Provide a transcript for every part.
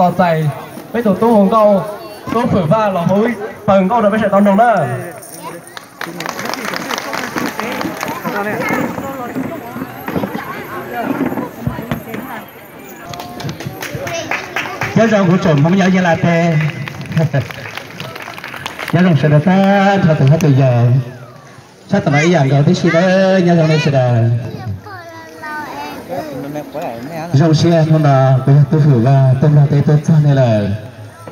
Tos txais peb tus tub hu nkauj, tub Fwm Vaj los hu ib pawg nkauj rau peb sawv daws tau mloog na. Nyob zoo kuv tsoom Hmoob nyob Nyab Laj teb. Nyob zoo sawv daws tag nrho tus hab tus yawg. Sab tom no ib yam nkaus tib si nawb, nyob zoo nej sawv daws. Zoo siab hnub no kuv yog tub Fwm Vaj tuaj nrog teb tuaj txog nej lawm.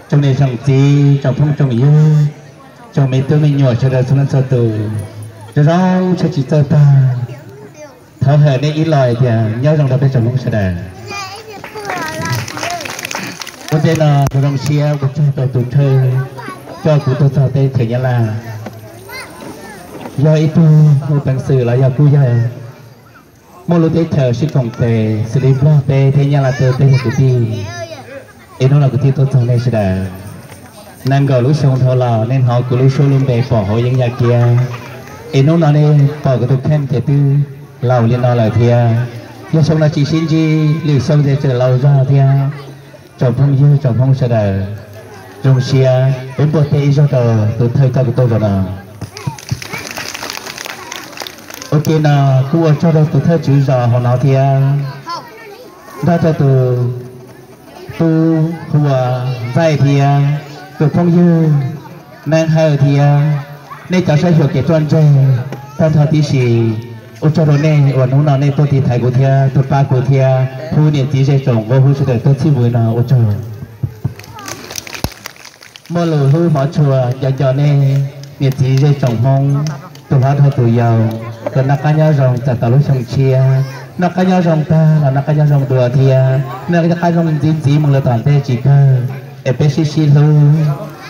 Tsoom niam tsoom txiv, tsoom phooj tsoom ywg, tsoom me tub me nyuam sawv daws txhua leej txhua tus, zoo zoo siab tsis txawj tag. Thov hawm nej ib los hais tias nyob zoo rau peb tsoom Hmoob sawv daws. Ua ntej no kuv zoo siab ua tsaug rau tus thawj coj kuv tuaj txog teb chaws Nyab Laj. Yog ib tug mus peev xwm los yog kuj yog muaj lub teb chaws sib koom tes xws li Nplog teb thiab Nyab Laj teb peb yog kwv tij. Es hnub no kuv thiaj tuaj txog nej sawv daws. Nees nkaum lub xyoo dhau los nej hnov kuv lub suab lub npe pom hauv yeeb yaj kiab. Es hnub no nej pom kuv tus kheej ces twb laus li no lawm thiab. Yog xyoo no tsis sib ntsib, lwm xyoo ces tseem laus zog thiab. Tsoom phooj ywg tsoom Hmoob sawv daws, zoo siab peb npuaj teb ib zaug rau tus thawj coj kuv tuaj zaum no. Ua ke no kuj ua tsaug rau tus thawj tswv zos hauv no thiab, nrog rau tus tub hu ua Npaij thiab tus phooj ywg Neeb Hawj thiab nej cov saib xyuas kev ruaj ntseg tag nrho tib si. Ua tsaug rau nej uas hnub no nej tuaj tiv thaiv kuv thiab tuaj pab kuv thiab hu niam txiv zej tsoom nquab hub sawv daws tuaj txhij vwm no ua tsaug. Muaj lus hlub hmov tshua nco nco nej niam txiv zej tsoom Hmoob, tus hlob dhau tus yau, kom noj qab nyob zoo txais tau lub xyoo tshiab, noj qab nyob zoo tag los noj qab nyob zoo dua thiab noj qab zoo ntxiv ntxiv mus lawm tom ntej tsis kawg. Es peb sib sib hlub,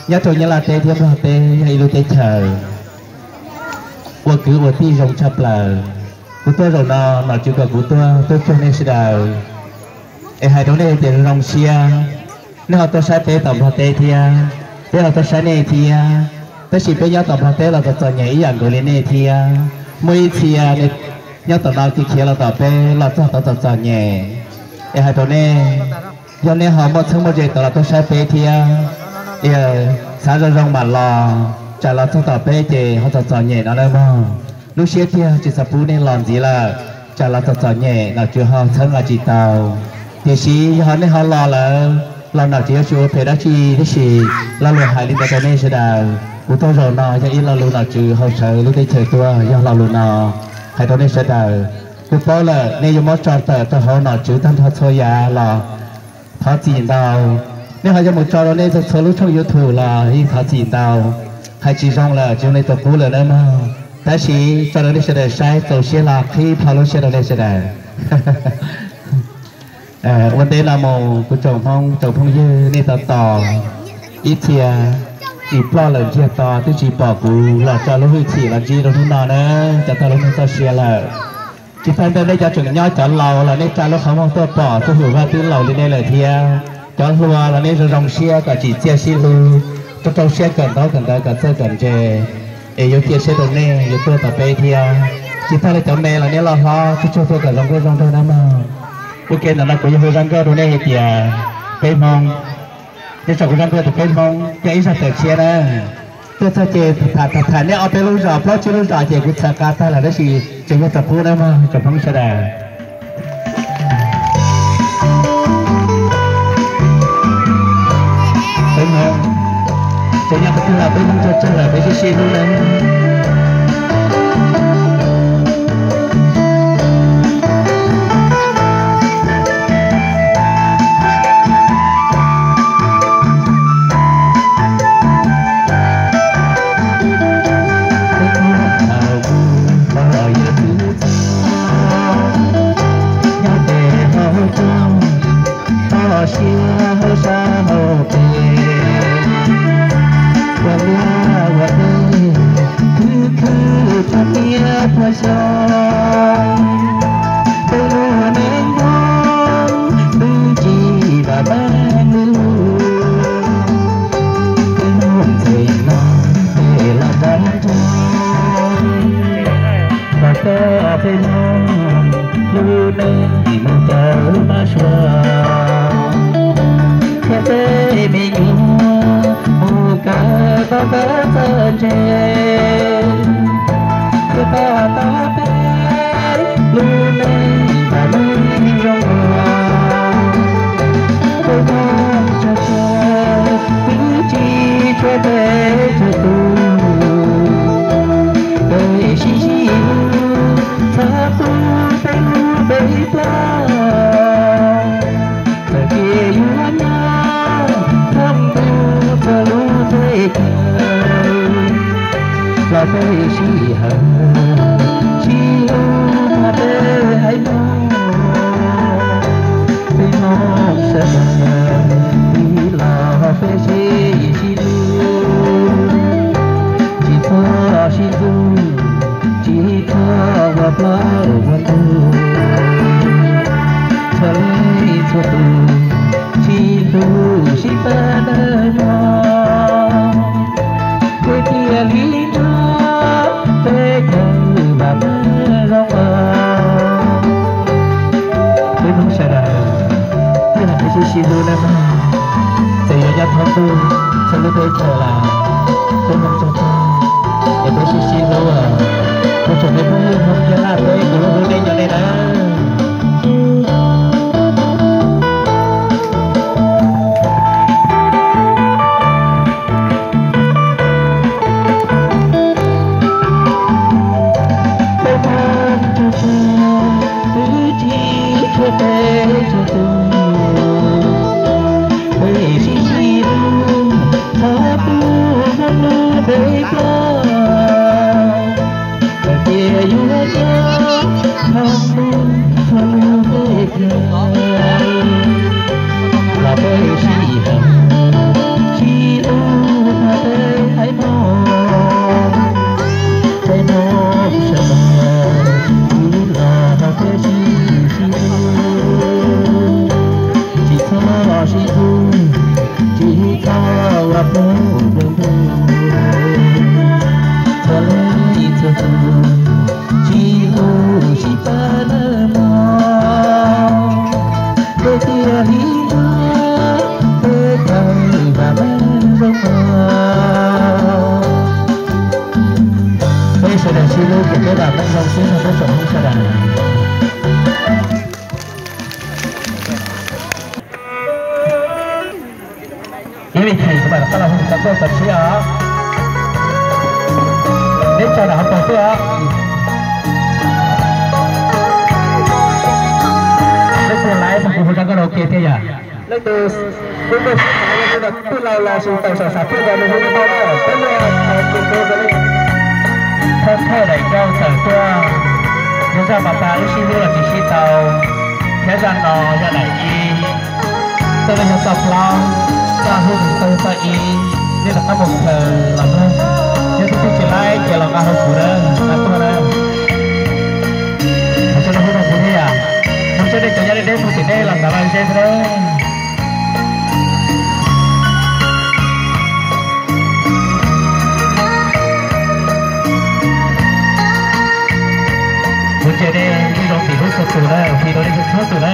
nyob rau Nyab Laj teb thiab Nplog teb yog ib lub teb chaws ua kwv ua tij zoo tshaj plaws. Kuv tuaj zaum no nom tswv kom kuv tuaj tuaj cuag nej sawv daws. Es hais rau nej hais tias zoo siab, nej ho tuaj saib peb tom Nplog teb thiab, peb ho tuaj saib nej thiab. Tab sis peb nyob tom Nplog teb los txom txom nyem ib yam nkaus li nej thiab. Muaj ib txhia nyob tom no tig khiav los tom peb los txog tau txom txom nyem. Es hais rau nej, yog nej ho muaj txheeb muaj ze tau los tuaj saib peb thiab, xav zoo zoo mam los, tsam los txog tom peb ces ho txom txom nyem no na mog. Lub siab tiag tsis xav pub nej los ntxiv lawm, tsam los txom txom nyem nom tswv ho txhawb nqa tsis tau. Tiam sis yog nej ho los lawm los nom tswv yuav tsis ua phem dab tsi, tiam sis lo lus hais li ntawd rau nej sawv daws, kuv tuaj zaum no yog ib lo lus nom tswv hauv sawv lub teb chaws tuaj yog lo lus no hais rau nej sawv daws. Kuv paub lawm nej yuav muab tso tawm rau hauv nom tswv tag nrho txhua yam los thov txim ntau. Nej ho yuav mus tso rau nej txhua txhua lub tshooj YouTube los yeej thov txim ntau. Hais tsis zoo lawm tsis zoo nej tus qub lawm nawb mog. Tab sis tso rau nej sawv daws saib txaus siab los qhib plho lub siab rau nej sawv daws. Ua ntej no mus kuv tsoom Hmoob tsoom phooj ywg nej tos tos ib txhia, ib ploj lawm ntsiag to twb tsis pom kuv los tso lub hwj chim los ntsib rau hnub no na, cov tag lub neej txoj sia lawm. Tsis tag ntawd nej cov tseem nyob cov laus los nej tsa lub qhov muag tuaj pom tub hwm Vaj twb laus li nej lawm thiab. Cov hluas los nej zoo zoo siab kom tsim txiaj sib hlub, rau rau siab kawm ntaub kawm ntawv kom txawj kom ntse, es yuav cia siab rau nej yuav tuaj tom peb thiab. Tsis tag li cov me los nej loj hlob tsuag tsuag tuaj kom zoo nkauj zoo nraug na mog. Ua ke ntawm no kuv yuav hu zaj nkauj rau nej hais tias peb Hmoob, nej tso kuv zaj nkauj tias peb Hmoob yog ib zaj tawm tshiab na. Tuaj txog ces tham tham tham nej ob peb lub zos plaub tsib lub zos ces kuv txhawv qab tag lawm tab sis tseem yog txog qub na mog tsoom Hmoob sawv daws. Peb Hmoob, tseem yog qhov twg los peb Hmoob tsuag tsuag lawm peb sib sib hlub na. Thaum ub thaum yawg txwv txog, nyob pem hauv roob, toj siab hauv sab hauv pes, ua liaj ua teb, khwv khwv txog tiaj txog xyoo, peb lub neej nyob twb tsis vam meej li lus. Peb Hmoob ntxhais no peb los nrog nrog, los txog peb Hmoob lub neej mus rau lub mab sua, los txog ntse, thiaj pab tau peb lub neej mas nws zoo ua. Peb Hmoob txhua txhua, twb tsis tshuav peb txhua tus, peb sib sib hlub, txhob pub peb lub npe ploj. Txawm tias yuav nyob thoob ntuj txhua lub teb chaws los peb sib hawm sib hlub, peb haiv Hmoob, peb Hmoob sawv daws, tib los peb sib sib hlub, tsis txhob sib ntxub, tsis txhob ua plaub ua ntug, txhua leej txhua tus sib hlub sib pab noj mov, thiaj li nrog teb chaws vam meej zoo os. Peb Hmoob sawv daws, twb hais peb sib sib hlub nawb mog, txawm yuav nyob thoob ntuj txhua lub teb chaws los peb Hmoob txhua txhua, es peb sib sib hlub os. Kuv tsoom me phooj ywg Hmoob Nyab Laj peb kuv lub hlub nej nyob nej nawb. Peb Hmoob txhua txhua, twb tsis tshuav peb txhua tus, peb sib sib hlub, txhob pub Hmoob lub npe ploj. Txawm tias yuav nyob thoob ntuj txhua lub teb chaws los peb sib hawm sib hlub, peb haiv Hmoob, peb Hmoob sawv daws, tib los peb sib sib hlub, tsis txhob sib ntxub, tsis txhob ua plaub ua ntug, txhua leej txhua tus sib hlub sib pab noj mov, peb thiaj li nrog teb chaws vam meej zoo os. Peb sawv daws sib hlub ces peb vam meej zoo xwb no peb tsoom Hmoob sawv daws. Ib vim thim kuv mam rov qab los hu tau tuaj txog siab os. Neb tso nram hauv paus tuaj os. Leej twg laib mas kuv hu zaj karaoke thiab yom. Leej twg kuj tuaj sib tham, leej twg tuaj laus los sis tawm sam sam tuaj los nws hu tau na. Peb muaj tus tus tus thawj thawj daim ncauj tawm tuaj, yog zaj pas pas wb sib hlub los tsis sib tau, thiab zaj no yog daim ib. Txoj no yog txoj plaub, zaj hlub tus txawj txoj ib, nej rov qab mus khaws los mloog. Yog tus twg tsis laib ces los nqa hauv kuv na, nqa tuaj na. Hais txog no hu rau kuv thiab yom, mus tso nej cov nyob deb deb mus tim nej los nqa los ze xwb na. Kuv cia nej ib zoo tim hlub txhua tus na, tim rau nej txhua tus na.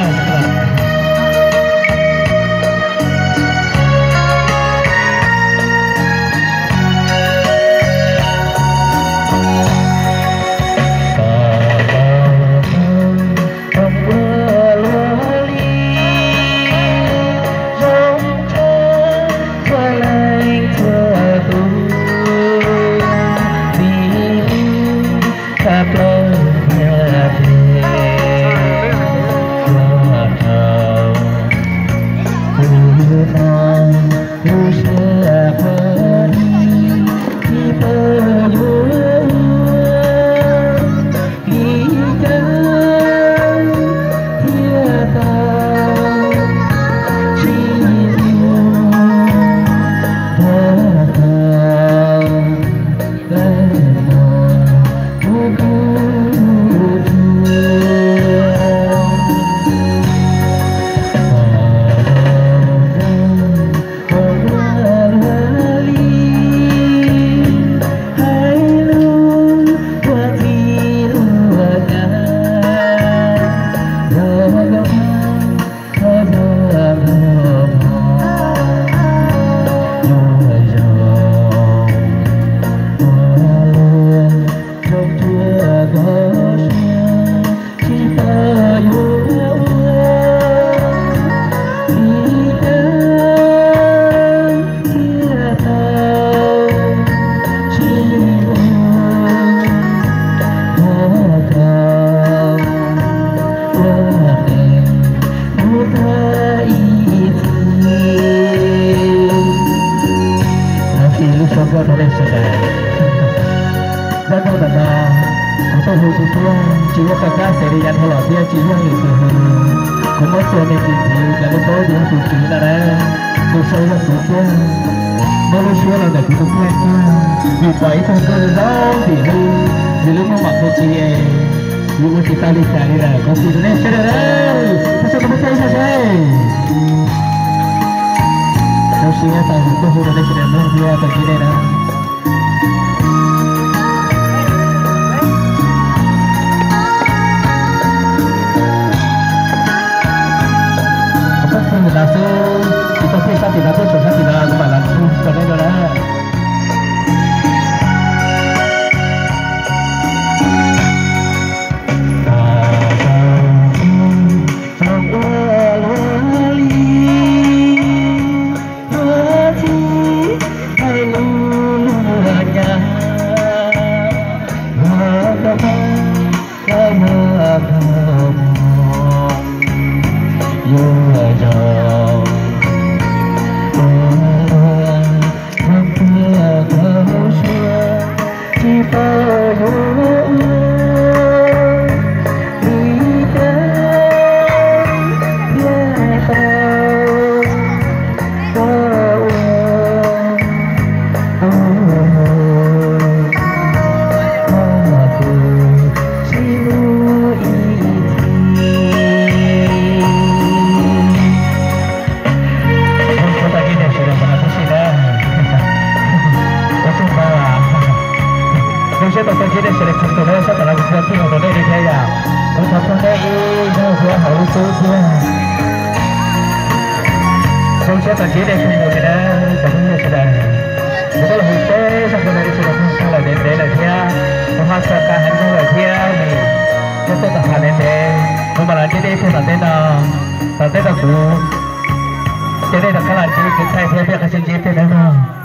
Hu tus tuaj tsis muaj qhov kab xes li yav dhau los thiab tsis yog lwm tus hu. Kuv muab txog me ntsis ntxiv kom nej paub tias yog tus tswv no na, tus sau yog kuv thiab. Muab lub suab los ntawm kuv tus kheej tuaj, vim pom ib tug nkauj zoo ntim li, vim lub muag mam qhov tsis es, vim ua tsis tau li cas li lawm. Koj sim rau nej sawv daws na, thaj sab no muab teb sab seb. Rau siab tau kuv tuaj hu rau nej sawv daws mloog thiab tau kib nej na. Koj pheej tim no xwb, tsis tau pheej sab tim no, pheej tshuav sab tim no, kuv mam li hu rau nej no na. Zoo siab tau kib nej sawv daws qhov no tib si na. Ua tsaug ntau. Zoo siab tau kib nej sawv daws txhua tus na, sab tom no kuv tsis tau pheej hu rau nej li thiab yom. Kuv thov txog nej ib zaug thiab hauv lub xub thiab. Zoo siab tau kib nej txhua tus li na, cov phooj ywg sawv daws. Kuv twb los hu teb zaj ntawd li sawv daws mloog tag lawm ntev ntev lawm thiab, kuv ho txhais qa heev kawg lawm thiab, nws twb tuaj tau ntev ntev, kuv mam los ntsib nej txog tom ntej no, tom ntej no kuv coj nej rov qab los ntsib kwv tij thiab peb rov qab sib ntsib tej na mog.